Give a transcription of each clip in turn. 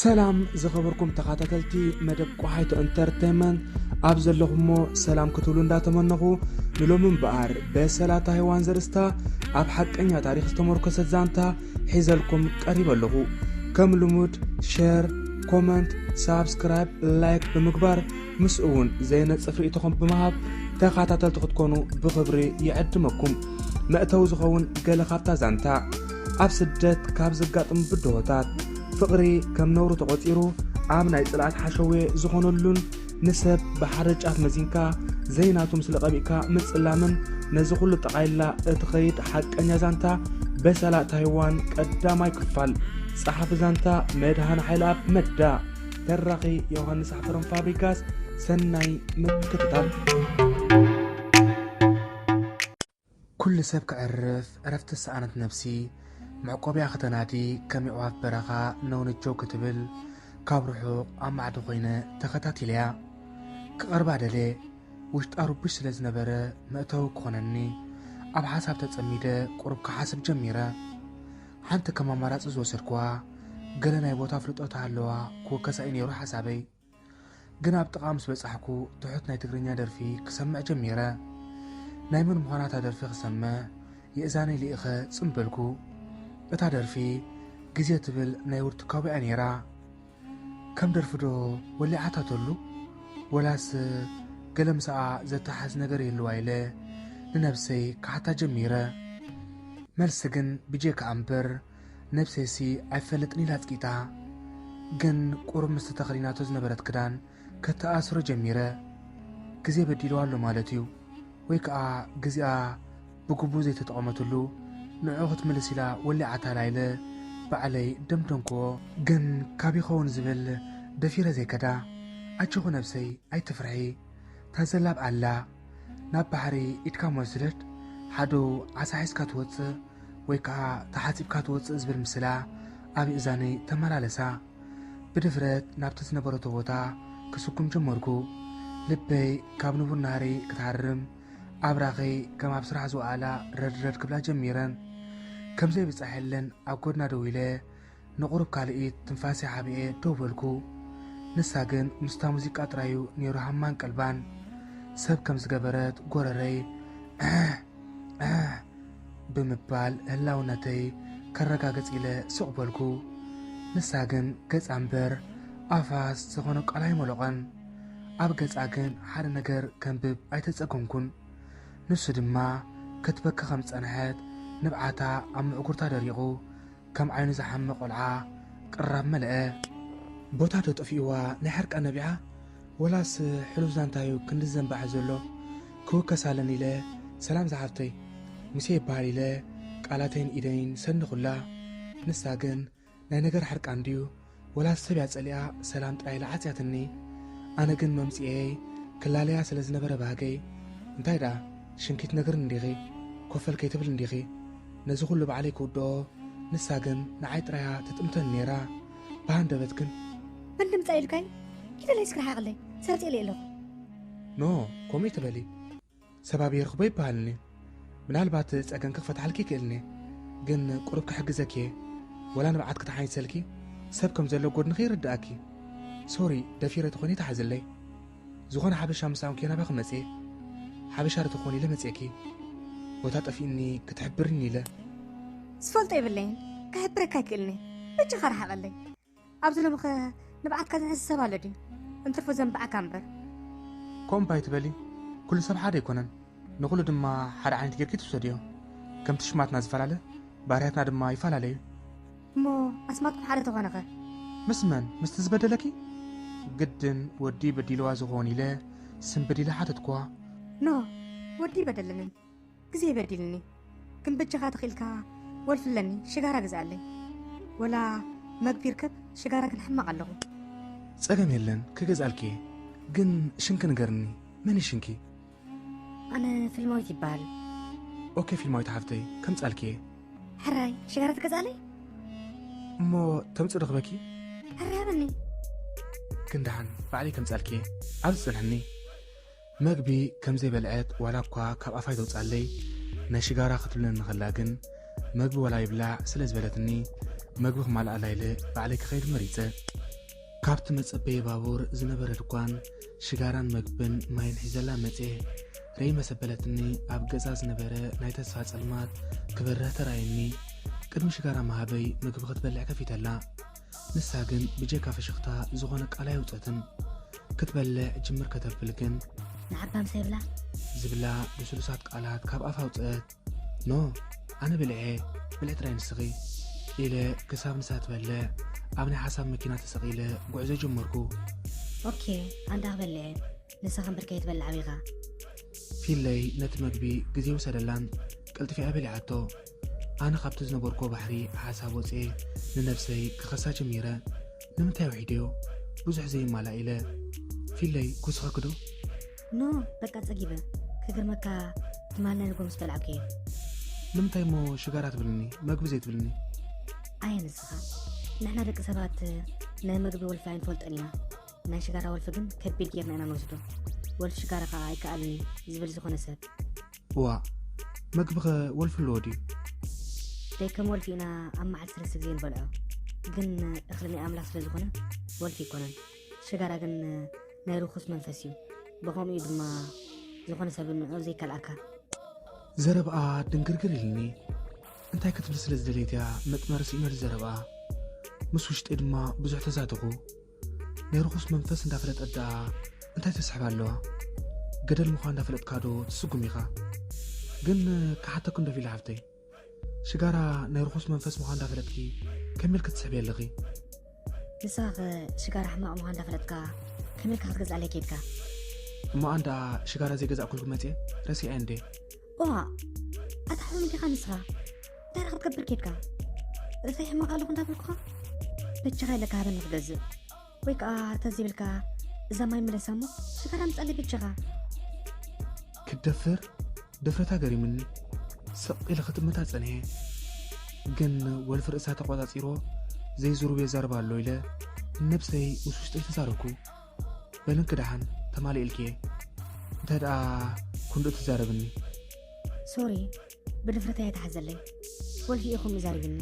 ሰላም ዝኸበርኩም ተኸታተልቲ መደብ ቆሓይቶ ኢንተርቴይንመንት፣ ኣብ ዘለኹሞ ሰላም ክትብሉ እንዳተመነኹ፣ ንሎሚ እምበኣር በሰላ ታይዋን ዘርእስታ ኣብ ሓቀኛ ታሪኽ ዝተመርኮሰት ዛንታ ሒዘልኩም ቀሪበ ኣለኹ። ከም ልሙድ ሸር፣ ኮመንት፣ ሳብስክራይብ፣ ላይክ ብምግባር፣ ምስ እውን ዘይነጽፍ ርእይቶኹም ብምሃብ ተኸታተልቲ ክትኮኑ ብኽብሪ ይዕድመኩም። መእተዊ ዝኸውን ገለ ካብታ ዛንታ። ኣብ ስደት ካብ ዘጋጥሙ ብድሆታት፣ ፍቕሪ ከም ነውሪ ተቖጺሩ ኣብ ናይ ጽልኣት ሓሸውየ ዝኾነሉን፣ ንሰብ ብሓደ ጫፍ መዚንካ ዘይናቱ ምስሊ ቀቢእካ ምጽላምን፣ ነዚ ኩሉ ጠቓይላ እትኸይድ ሓቀኛ ዛንታ በሰላ ታይዋን ቀዳማይ ክፋል። ጸሓፊ ዛንታ መድሃን ሓይለኣብ መዳ። ተራኺ ዮሃንስ ኣሕፈሮም ፋብሪጋስ። ሰናይ ምክትታል። ኩሉ ሰብ ክዕርፍ፣ ዕረፍቲ ዝሰኣነት ነብሲ፣ መዕቆቢያ ከተናዲ፣ ከም የዕዋፍ በረኻ ነውነጀው ክትብል፣ ካብ ርሑቕ ኣብ ማዕዶ ኮይነ ተኸታቲለያ። ክቐርባ ደልየ፣ ውሽጣ ርቡሽ ስለ ዝነበረ፣ መእተዊ ክኾነኒ፣ ኣብ ሓሳብ ተጸሚደ፣ ቁሩብ ክሓስብ ጀሚረ። ሓንቲ ከም ኣማራጺ ዝወሰድኩዋ፣ ገለ ናይ ቦታ ፍልጦ ተሃለዋ፣ ክወከሳ እዩ ነይሩ ሓሳበይ። ግን ኣብ ጥቓ ምስ በጻሕኩ፣ ትሑት ናይ ትግርኛ ደርፊ ክሰምዕ ጀሚረ። ናይ መን ምዃና እታ ደርፊ ክሰምዕ፣ የእዛነይ ልኢኸ ጽም በልኩ። እታ ደርፊ፣ ግዜ ትብል ናይ ውርትካዊ እያ ነይራ። ከም ደርፊ ዶ ወሊዓታተሉ? ወላስ ገለ ምስኣ ዘተሓዝ ነገር ይህልዋ ኢለ ንነብሰይ ክሓታ ጀሚረ። መልሲ ግን ብጀካ እምበር፣ ነብሰይሲ ኣይፈልጥን ኢላ ኣጽቂጣ። ግን ቁሩብ ምስቲ ተኸዲናቶ ዝነበረት ክዳን ከተኣስሮ ጀሚረ። ግዜ በዲልዋ ኣሎ ማለት እዩ። ወይ ከኣ ግዜኣ ብግቡእ ዘይተጠቐመትሉ፣ ንዕኡ ክትምልስ ኢላ ወሊዓታላ ኢለ ባዕለይ ደምደምክዎ። ግን ካብ ይኸውን ዝብል ደፊረ ዘይከዳ፣ ኣጆኺ ነብሰይ ኣይትፍርሒ፣ ታዘላብ ኣላ። ናብ ባሕሪ ኢድካ እሞ ስደድ፣ ሓደው ዓሳ ሒዝካ ትወጽእ ወይ ከኣ ተሓጺብካ ትወጽእ ዝብል ምስላ ኣብ የእዛነይ ተመላለሳ። ብድፍረት ናብቲ ዝነበረቶ ቦታ ክስጉም ጀመርኩ። ልበይ ካብ ንቡር ናህሪ ክትሃርም፣ ኣብራኸይ ከም ኣብ ስራሕ ዝወዓላ ረድረድ ክብላ ጀሚረን። ከም ዘይብጻሕ የለን ኣብ ጎድና ደው ኢለ ንቑሩብ ካልኢት ትንፋሰይ ሓቢኤ ደው በልኩ። ንሳ ግን ምስታ ሙዚቃ ጥራዩ ነይሩ ሃማን ቀልባን። ሰብ ከም ዝገበረት ጎረረይ ዕሕ ዕሕ ብምባል ህላውነተይ ከረጋግጽ ኢለ ስቕ በልኩ። ንሳ ግን ገጻ እምበር ኣፋስ ዝኾነ ቃል ኣይመለቖን። ኣብ ገጻ ግን ሓደ ነገር ከንብብ ኣይተጸገምኩን። ንሱ ድማ ክትበኪ ከም ዝጸንሐት፣ ንብዓታ ኣብ ምዕጉርታ ደሪቑ፣ ከም ዓይኑ ዝሓመ ቆልዓ ቅራብ መለአ። ቦታ ዶ ጠፊእዋ ናይ ሕርቃን ነቢዓ? ወላስ ሕሉፍ ዛንታዩ ክንዲ ዘንባዕ ዘሎ? ክውከስ ኣለኒ ኢለ፣ "ሰላም ዝሓፍተይ፣ ሙሴ ይበሃል" ኢለ ቃላተይን ኢደይን ሰንኹላ። ንሳ ግን ናይ ነገር ሕርቃን ድዩ ወላስ ሰብ እያ ጸሊኣ ሰላም ጥራይ ኢላ ዓጽያትኒ። ኣነ ግን መምጽኤየይ ክላለያ ስለ ዝነበረ ባህገይ፣ "እንታይ ደኣ ሽንኪ ትነግርኒ እንዲኺ? ኮፈል ከይትብል እንዲኺ?" ነዚ ኩሉ ባዕለይ ክውድኦ፣ ንሳ ግን ንዓይ ጥራያ ትጥምተኒ ነይራ። ብሃንደበት ግን፣ "መን ድምጻ ኢልካይ? ኪደለይ እስኪ ረሓቕለይ፣ ሰብ ጽልእ ኣለኹ." "ኖ፣ ከምኡ ይትበሊ። ሰብ ኣብየ ርኽቦ ይበሃልኒ። ምናልባት ጸገንኪ ክፈትሓልኪ ይክእልኒ፣ ግን ቁሩብ ክሕግዘኪ እየ። ወላ ንብዓት ክትሓይሰልኪ ሰብ ከም ዘሎ ጎድንኺ ይርድኣኪ። ሶሪ፣ ደፊረ ተኾይነ ተሓዝለይ። ዝኾነ ሓበሻ ምስ ኣንኩ ናባኺ መጽየ። ሓበሻ ዶ ተኾኒ ኢለ መጽየኪ። ቦታ ጠፊእኒ ክትሕብርኒ ኢለ." "ዝፈልጦ የብለይን፣ ክሕብረካ ኣይክእልኒ። በጃኻ ረሓቐለይ። ኣብዚ ሎምኸ ንብዓትካ ዝሕዝ ሰብ ኣሎ ድዩ? እንትርፎ ዘንብዓካ እምበር." "ከምኡ እባ ኣይትበሊ። ኩሉ ሰብ ሓደ ኣይኮነን። ንኹሉ ድማ ሓደ ዓይነት ጌርኪ ትውሰድዮ። ከምቲ ሽማትና ዝፈላለ፣ ባህርያትና ድማ ይፈላለ እዩ። እሞ ኣስማትኩም ሓደ ተኾነኸ?" "ምስ መን? ምስቲ ዝበደለኪ?" ግድን ወዲ በዲልዋ ዝኸውን ኢለ ስንብድ ኢለ ሓተትኩዋ። "ኖ፣ ወዲ ኣይበደለንን። ግዜ ይበዲልኒ። ግን በጃኻ ተኽኢልካ ወልፍለኒ፣ ሽጋራ ግዝኣለይ። ወላ መግቢ ይርከብ፣ ሽጋራ ግን ሕማቕ ኣለኹ።" "ጸገም የለን፣ ክገዝኣልኪ እየ። ግን ሽምኪ ንገርኒ፣ መን እዩ ሽምኪ?" "ኣነ ፊልማዊት ይበሃል።" "ኦኬ ፊልማዊት ሓፍተይ፣ ከምጻልኪ እየ።" "ሕራይ፣ ሽጋራ ትገዝኣለይ?" "እሞ ተምጽእ ዶ ክበኪ?" "ሕራይ ሃበኒ።" "ግን ደሓን፣ ባዕለይ ከምጻልኪ እየ። ኣብዚ ጽንሕኒ።" መግቢ ከም ዘይበልዐት ዋላ እኳ ካብ ኣፋ ኣይተውጽኣለይ፣ ናይ ሽጋራ ክትብለኒ ከላ ግን፣ መግቢ ዋላ ይብላዕ ስለ ዝበለትኒ፣ መግቢ ክማልኣላ ኢለ ባዕለይ ክኸይድ መሪጸ። ካብቲ መጸበዪ ባቡር ዝነበረ ድኳን ሽጋራን መግብን ማይን ሒዘላ መጽየ። ረይ መሰበለትኒ ኣብ ገዛ ዝነበረ ናይ ተስፋ ጸልማት ክበርህ ተራእየኒ። ቅድሚ ሽጋራ ምሃበይ ምግቢ ክትበልዕ ከፊተላ። ንሳ ግን ብጀካ ፍሽኽታ ዝኾነ ቃል ኣየውጸትን። ክትበልዕ ጅምር ከተብል ግን ንዓባ ምሳይ ብላ ዝብላ ልስሉሳት ቃላት ካብ ኣፍ ኣውጽአት። ኖ፣ ኣነ ብልዐ፣ ብልዒ ጥራይ ንስኺ ኢለ ክሳብ ንሳ ትበልዕ ኣብ ናይ ሓሳብ መኪና ተሰቒለ ጉዕዞ ጀመርኩ። ኦኬ፣ ኣንዳ ክበልዐ፣ ንሳ ከም ብርከይ ትበልዕ ኣቢኻ። ፊለይ ነቲ መግቢ ግዜ ወሰደላን ቀልጥፊኣ በሊዓቶ። ኣነ ካብቲ ዝነበርኩዎ ባሕሪ ሓሳብ ወፅኤ ንነብሰይ ክኸሳ ጀሚረ። ንምንታይ ውሒደዮ? ብዙሕ ዘይማላእ ኢለ። ፊለይ፣ ክውስኸኪ ዶ? ኖ፣ በቃ ጸጊበ። ክግርመካ፣ ትማል ናይ ንጎ ምስ በላዕኩ እየ። ንምንታይ እሞ ሽጋራ ትብልኒ፣ መግቢ ዘይትብልኒ? ኣየ ንስኻ፣ ንሕና ደቂ ሰባት ናይ መግቢ ወልፊ ኣይንፈልጦን ኢና። ናይ ሽጋራ ወልፊ ግን ከቢድ ጌርና ኢና ንወስዶ። ወልፊ ሽጋራ ከኣ ኣይከኣልን እዩ ዝብል ዝኾነ ሰብ። እዋ፣ መግቢ ኸ ወልፊ ኣለዎ ድዩ? ደይ ከም ወልፊ ኢና ኣብ መዓልቲ ሰለስተ ግዜ ንበልዖ። ግን እኽሊ ናይ ኣምላኽ ስለ ዝኾነ ወልፊ ኣይኮነን። ሽጋራ ግን ናይ ርኹስ መንፈስ እዩ። ብኸምኡ እዩ ድማ ዝኾነ ሰብ ንዑ ዘይከልኣካ። ዘረብኣ ድንግርግር ኢልኒ። እንታይ ክትብል ስለ ዝደለየት እያ መጥመሪ ስኢነሉ ዘረብኣ። ምስ ውሽጠይ ድማ ብዙሕ ተዛተኹ። ናይ ርኹስ መንፈስ እንዳፈለጠት ደኣ እንታይ ተስሕብ ኣለዋ? ገደል ምዃን እንዳፈለጥካ ዶ ትስጉም ኢኻ? ግን ክሓተኪ እንዶ ፊለ ሓፍተይ፣ ሽጋራ ናይ ርኹስ መንፈስ ምዃን እንዳፈለጥኪ ከመይ ኢልኪ ትስሕብዮ ኣለኺ? ንስኻ ኸ ሽጋራ ሕማቕ ምዃን እንዳፈለጥካ ከመይ ኢልካ ክትገዝኣለይ ከይድካ? እሞ ኣን ደኣ ሽጋራ ዘይገዛእኩልኪ መጽየ ረሲዐ እንዴ? ዋ፣ ኣታ ሕሙም ዲኻ ንስኻ? እንታይ ደኣ ክትገብር ከይድካ? ርእሰይ ሕማቕ ኣለኹ እንዳበልኩኻ? በጃኻ ኢለካ ሃበኒ ክገዝእ። ወይ ከኣ ተዘይብልካ እዛ ማይ ምለሳ እሞ ሽጋራ ምጻለይ በጃኻ። ክትደፍር ድፍረታ ገሪሙኒ። ስቕ ኢለ ክጥምታ ጸኒሐ። ግን ወልፊ ርእሳ ተቖጻጺርዎ ዘይዝሩብ የዛርባ ኣሎ ኢለ ነብሰይ ምስ ውሽጠይ ተዛረብኩ። በልንኪ ደሓን ተማሊእልኪ እየ። እንታይ ደኣ ክንድኡ ትዛረብኒ? ሶሪ፣ ብድፍረት ኣይትሓዘለይ። ወልፊ ኢኹም ዛሪብኒ።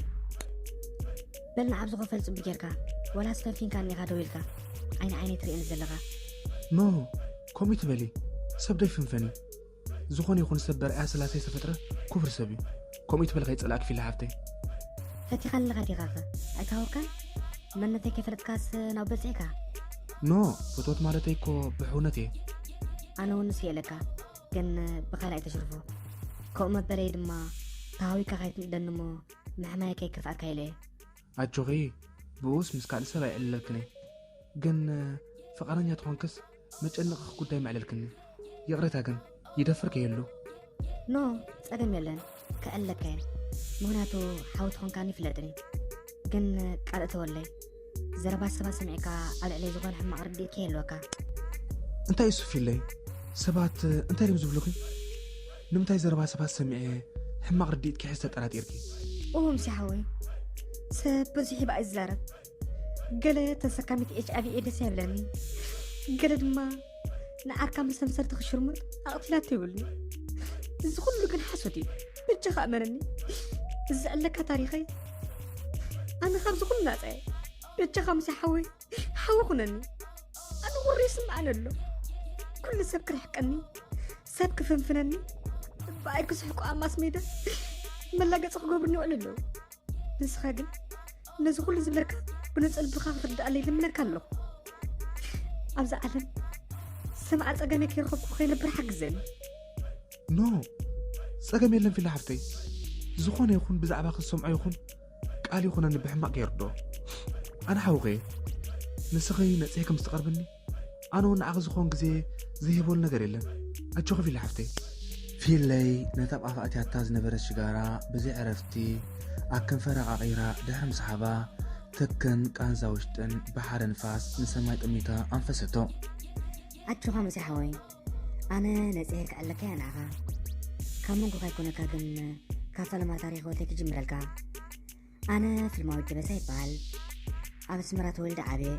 በል ንዓብ ዝኸፈል ጽቡቕ ጌርካ፣ ወላስ ፈንፊንካኒ ኢኻ ደው ኢልካ ዓይኒ ዓይነይ ትርእየኒ ዘለኻ? ኖ፣ ከምኡ ትበሊ፣ ሰብ ዶ ይፍንፈን እዩ? ዝኾነ ይኹን ሰብ በርኣያ ስላሴ ዝተፈጥረ ክቡር ሰብ እዩ። ከምኡ ትበል ከይጸላእኪ ፊሊ ሓፍተይ። ፈቲኻ ኣለኻ ዲኻኸ? ኣይተሃወካን? መንነተይ ከይፈለጥካስ ናብ በጺሕካ? ኖ፣ ፍትወት ማለተይ እኮ ብሕውነት እየ። ኣነ እውን ንሱ የለካ፣ ግን ብኻልእ ኣይተሽርፎ። ከምኡ መበለይ ድማ ተሃዊካ ከይትንእደኒ እሞ ምሕማይ ከይከፍኣካ ኢለ እየ። ኣጆኺ፣ ብኡስ ምስ ካልእ ሰብ ኣይዕልለልክን እየ። ግን ፍቓደኛ ተኾንክስ መጨነቕኺ ጉዳይ መዕለልክኒ። ይቕሬታ ግን ይደፍር ከየሉ። ኖ፣ ጸገም የለን፣ ከዕልለካ እየ። ምኽንያቱ ሓው ተኾንካኒ ይፍለጥኒ። ግን ቃል እተወለይ። ዘረባ ሰባት ሰሚዕካ ኣብ ልዕለይ ዝኾነ ሕማቕ ርድኢት ከየልወካ። እንታይ እሱ ፊለይ? ሰባት እንታይ ድም ዝብሉኺ? ንምንታይ ዘረባ ሰባት ሰሚዐ ሕማቕ ርድኢት ክሕዝ ተጠራጢርኪ? ኦ፣ ምሲ ሓወይ፣ ሰብ ብዙሕ ይባእ ይዛረብ። ገለ ተሰካሚት ኤች ኣይ ቪ ኤድስ የብለኒ፣ ገለ ድማ ንዓርካ መሰምሰርቲ ክሽርሙጥ ኣቕቲላቶ ይብሉኒ። እዚ ኩሉ ግን ሓሶት እዩ። በጃኻ እመነኒ። እዚ ዘለካ ታሪኸይ፣ ኣነ ካብዚ ኩሉ ናጻ እየ። በጃኻ ምሲ ሓወይ፣ ሓዊ ኩነኒ። ኣነ ቁሪ ይስምዓኒ ኣሎ። ኩሉ ሰብ ክርሕቀኒ፣ ሰብ ክፍንፍነኒ፣ ብኣይ ክስሕቁ ኣብ ማስ ሜዳ መላገጺ ክገብሩኒ ይውዕሉ ኣለዉ። ንስኻ ግን ነዚ ኩሉ ዝብለካ ብንጹህ ልብኻ ክትርድኣለይ ልምነካ ኣለኹ። ኣብዛ ዓለም ሰምዓ ጸገመይ ከይረኸብኩ ከይነብር ሓግዘኒ። ኖ፣ ጸገም የለን ፊላ ሓፍተይ። ዝኾነ ይኹን ብዛዕባ ክሰምዖ ይኹን ቃል ይኹነኒ ብሕማቕ ገይሩ ዶ። ኣነ ሓውኺ እየ። ንስኺ ነጺህኪ ምስ ትቐርብኒ፣ ኣነ እውን ንዓኺ ዝኾን ግዜ ዘይህበሉ ነገር የለን። ኣጆኺ ፊላ ሓፍተይ። ፊለይ ነታ ኣብ ኣፋ ኣትያታ ዝነበረት ሽጋራ ብዘይ ዕረፍቲ ኣብ ከንፈራ ቃቒራ ድሕሪ ምስሓባ፣ ትክን ቃንዛ ውሽጥን ብሓደ ንፋስ ንሰማይ ጠሚታ ኣንፈሰቶ። ኣጆኻ መሲ ሓወይ፣ ኣነ ነጺሀ ክዕለካ እየ ንዓኻ። ካብ መንጎኻ ኣይኮነካ ግን፣ ካብ ፈለማ ታሪኽ ህይወተይ ክጅምረልካ። ኣነ ፍልማዊት ደበሳ ይበሃል። ኣብ ኣስመራ ተወሊደ ዓብየ።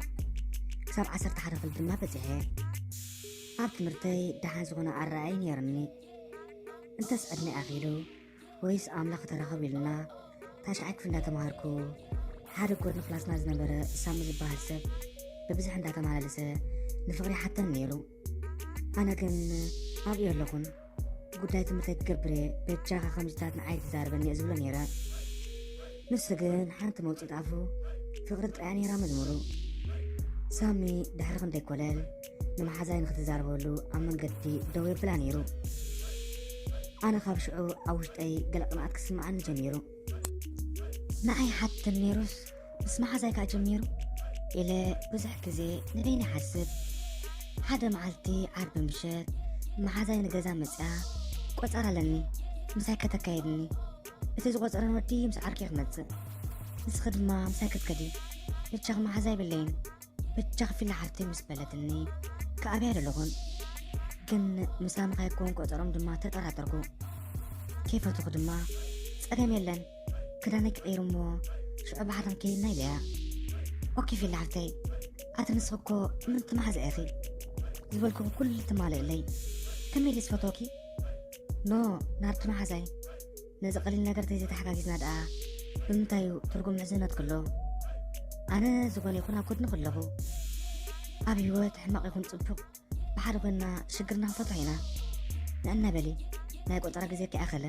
ክሳብ ዓሰርተ ሓደ ክፍሊ ድማ በጺሐ። ኣብ ትምህርተይ ደሓን ዝኾነ ኣረኣእያ ነይሩኒ። እንተስ ዕድመይ ኣኺሉ ወይስ ኣምላኽ ተራኸቡ ኢልና፣ ታሽዓይ ክፍሊ እንዳተማሃርኩ፣ ሓደ ጎድኒ ክላስና ዝነበረ ሳሚ ዝበሃል ሰብ ብብዝሒ እንዳተመላለሰ ንፍቕሪ ሓተን ነይሩ። ኣነ ግን ኣብኡ ኣለኹን፣ ጉዳይ ትምህርተይ ክገብር እየ፣ በጃኻ ከምዚታት ንዓይ ትዛረበኒ እየ ዝብሎ ነይረ። ንሱ ግን ሓንቲ መውፂት ኣፉ ፍቕሪ ጥራያ ነይራ መዝሙሩ። ሳሚ ድሕሪ ክንደይ ኮለል ንመሓዛይ ንክትዛረበሉ ኣብ መንገዲ ደው የብላ ነይሩ። ኣነ ካብ ሽዑ ኣብ ውሽጠይ ገለ ቅንኣት ክስምዓኒ ጀሚሩ። ንዓይ ሓተን ነይሩስ ምስ መሓዛይ ከኣ ጀሚሩ ኢለ ብዙሕ ግዜ ንበይነይ ይሓስብ። ሓደ መዓልቲ ዓርቢ ምሸት መሓዛይ ንገዛ መጽያ ቆጸራ ኣለኒ ምሳይ ከተካየድኒ። እቲ ዝቆጸረን ወዲ ምስ ዓርኪ ክመጽእ፣ ንስኺ ድማ ምሳይ ክትከዲ፣ ብቻኺ መሓዛ የብለይን፣ ብቻኺ ፊላ ሓፍተይ ምስ በለትኒ ክኣብያ ደለኹን። ግን ምሳኺ ከይኮን ቆጸሮም ድማ ተጠራጠርኩ። ከይፈትኹ ድማ ጸገም የለን፣ ክዳነይ ክቐይር እሞ ሽዑ ብሓደ ክንከይድና ኢለያ። ኦኬ ፊላ ሓፍተይ፣ ኣቲ ንስኺ እኮ ምንቲ መሓዛ ኢኺ፣ ዝበልኩኺ ኩሉ ትማልእለይ። ከመይ ኢለ ዝፈትወኪ? ኖ ናርዲ መሓዛይ፣ ነዚ ቀሊል ነገር ተዘይተሓጋጊዝና ደኣ ብምንታይ እዩ ትርጉም ምሕዝነት ክሎ? ኣነ ዝኾነ ይኹን ኣብ ጎድንኺ ኣለኹ። ኣብ ህይወት ሕማቕ ይኹን ጽቡቕ ብሓደ ኮይንና ሽግርና ክንፈትሖ ኢና። ንዕና በሊ፣ ናይ ቆጸራ ግዜ ከይኣኸለ።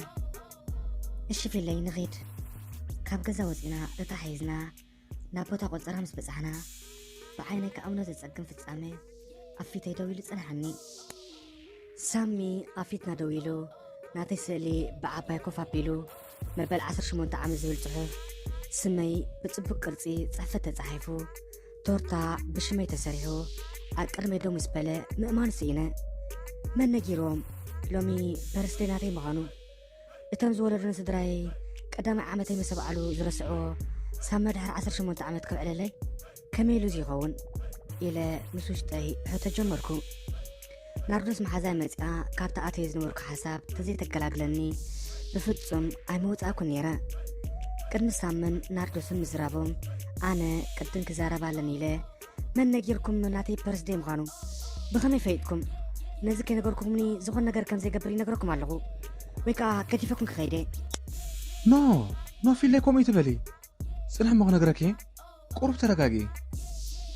እሺ ፊለይ ንኺድ። ካብ ገዛ ወጺና ተተሓሒዝና ናብ ቦታ ቆጸራ ምስ በጻሕና፣ ብዓይነይ ክኣምኖ ዘጸግም ፍጻመ ኣብ ፊተይ ደው ኢሉ ጸንሓኒ። ሳሚ ኣብ ፊትና ደው ኢሉ ናተይ ስእሊ ብዓባይ ኮፍ ኣቢሉ፣ መበል ዓሰርተ ሸሞንተ ዓመት ዝብል ጽሑፍ፣ ስመይ ብጽቡቕ ቅርጺ ጽሕፈት ተጻሒፉ፣ ቶርታ ብሽመይ ተሰሪሑ ኣብ ቅድመይ ደው ምስ በለ ምእማኑ ስኢነ። መን ነጊርዎም ሎሚ በርስደይ ናተይ ምዃኑ? እቶም ዝወለዱኒ ስድራይ ቀዳማይ ዓመተይ ምስ ኣብዓሉ ዝረስዕዎ ሳሚ ድሕሪ ዓሰርተ ሸሞንተ ዓመት ከብዕለለይ ከመይ ኢሉ እዚ ይኸውን? ኢለ ምስ ውሽጠይ ሕቶ ጀመርኩ። ናርዶስ መሓዛይ መጺኣ ካብቲ ኣትየ ዝነበርኩ ሓሳብ ተዘይተገላግለኒ ብፍጹም ኣይመውጻእኩን ነይረ። ቅድሚ ሳምን ናርዶስን ምዝራቦም ኣነ ቅድም ክዛረብ ኣለኒ ኢለ፣ መን ነጊርኩም ናተይ በርስደይ ምዃኑ? ብኸመይ ፈሊጥኩም? ነዚ ከይነገርኩኹምኒ ዝኾነ ነገር ከም ዘይገብር ይነግረኩም ኣለኹ። ወይ ከኣ ገዲፈኩም ክኸይደ። ኖ ኖ ፊለይ፣ ከምኡ ይትበሊ። ጽንሕ እሞ ክነግረኪ። ቁሩብ ተረጋጊ።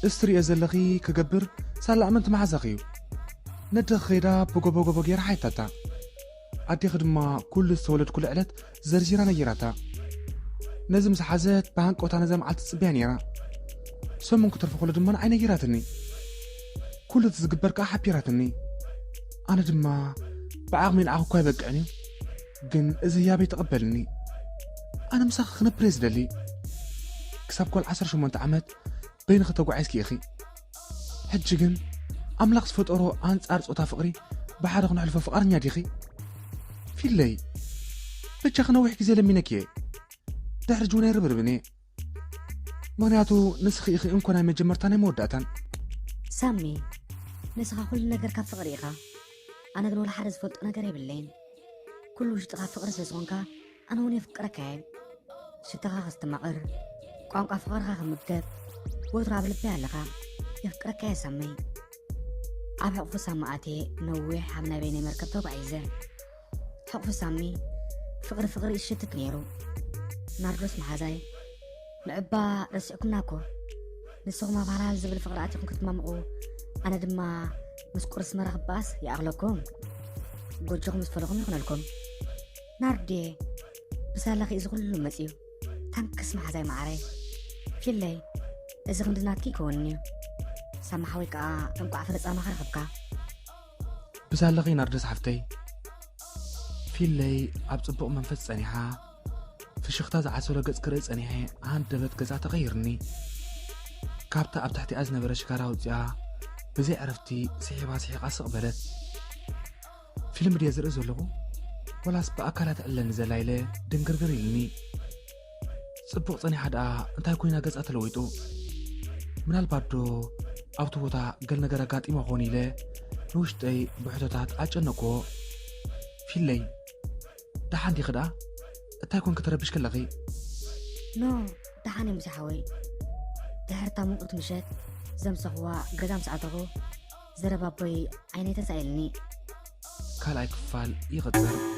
እስትሪኦ ዘለኺ ክገብር ሳላ ኣመንቲ መሓዛኺ እዩ። ነደኺ ከይዳ ብጎቦ ጎቦ ገይራ ሓይታታ። ኣዴኺ ድማ ኩሉ ዝተወለድኩሉ ዕለት ዘርዚራ ነጊራታ። ነዚ ምስ ሓዘት ብሃንቀውታ ነዛ መዓልቲ ትጽበያ ነይራ። ሰሙን ክትርፎ ከሎ ድማ ንዓይ ነጊራትኒ። ኩሉ እቲ ዝግበር ከኣ ሓቢራትኒ። ኣነ ድማ ብዓቕሚ ንዓኺ እኳ ኣይበቅዕን እዩ፣ ግን እዚ ህያበይ ተቐበልኒ። ኣነ ምሳኺ ክነብር እየ ዝደሊ። ክሳብ ጓል ዓሰርተ ሸሞንተ ዓመት በይንኺ ተጓዒዝኪ ኢኺ። ሕጂ ግን ኣምላኽ ዝፈጠሮ ኣንጻር ጾታ ፍቕሪ ብሓደ ክነሕልፎ ፍቓደኛ ዲኺ? ፊለይ፣ በጃኺ ነዊሕ ግዜ ለሚነኪ እየ። ድሕሪ ሕጂ እውን ኣይርብርብን እየ። ምኽንያቱ ንስኺ ኢኺ እንኮ ናይ መጀመርታ ናይ መወዳእታን። ሳሚ፣ ንስኻ ኩሉ ነገር ካብ ፍቕሪ ኢኻ። ኣነ ግን ወላ ሓደ ዝፈልጦ ነገር የብለይን። ኩሉ ውሽጥኻ ፍቕሪ ስለ ዝኾንካ ኣነ እውን የፍቅረካ እየ። ሽታኻ ከስተማቕር፣ ቋንቋ ፍቕርኻ ክምገብ፣ ወትሩ ኣብ ልበይ ኣለኻ። የፍቅረካ እየ ሳመይ። ኣብ ሕቕፉ ሳሚ ኣትየ ነዊሕ ኣብ ናይ በይነይ መርከብ ተጓዒዘ። ሕቕፉ ሳሚ ፍቕሪ ፍቕሪ ይሽትት ነይሩ። ናርዶስ መሓዛይ፣ ንዕባ ረሲዕኩምና እኮ። ንስኹም ኣብ ሃልሃል ዝብል ፍቕሪ ኣቲኹም ክትማምቑ፣ ኣነ ድማ ምስ ቁርሲ መራ ክበኣስ ይኣኽለኩም። ጎጆኹም ዝፈለኹም ይኹነልኩም። ናርዴ፣ ብሳላኺ እዚ ኩሉ መጽዩ። ታንክስ መሓዛይ መዓረይ። ፊለይ፣ እዚ ክንዲ ናትኪ ይከውንኒ እዩ። ሳሚ ሓወይ ከኣ እንቋዕ ፍረ ጻማኻ ረኸብካ። ብሳላኺ ናርዶስ ሓፍተይ። ፊለይ ኣብ ጽቡቕ መንፈስ ጸኒሓ፣ ፍሽኽታ ዝዓሰሎ ገጽ ክርኢ ጸኒሐ፣ ሃንደበት ገጻ ተቐይርኒ። ካብታ ኣብ ትሕቲኣ ዝነበረ ሽካራ ኣውጺኣ፣ ብዘይ ዕረፍቲ ስሒባ ስሒቓ ስቕ በለት። ፊልም ድየ ዝርኢ ዘለኹ? ወላስ ብኣካላ ትዕለኒ ዘላ ኢለ ድንግርግር ኢልኒ። ጽቡቕ ጸኒሓ ደኣ እንታይ ኮይና ገጻ ተለዊጡ? ምናልባት ዶ ኣብቲ ቦታ ገል ነገር ኣጋጢሞ ክኾን ኢለ ንውሽጠይ ብሕቶታት ኣጨነቅዎ። ፊለይ፣ ደሓን ዲኺ ደኣ? እንታይ ኮንኪ ተረቢሽኪ ኣለኺ? ኖ፣ ደሓን እየ ሙሴ ሓወይ። ድሕርታ ሙቕት ምሸት ዘምሰኽዋ ገዛ ምስ ኣተኹ፣ ዘረባ ኣቦይ ዓይነይ ተሳኢልኒ። ካልኣይ ክፋል ይቕጽል።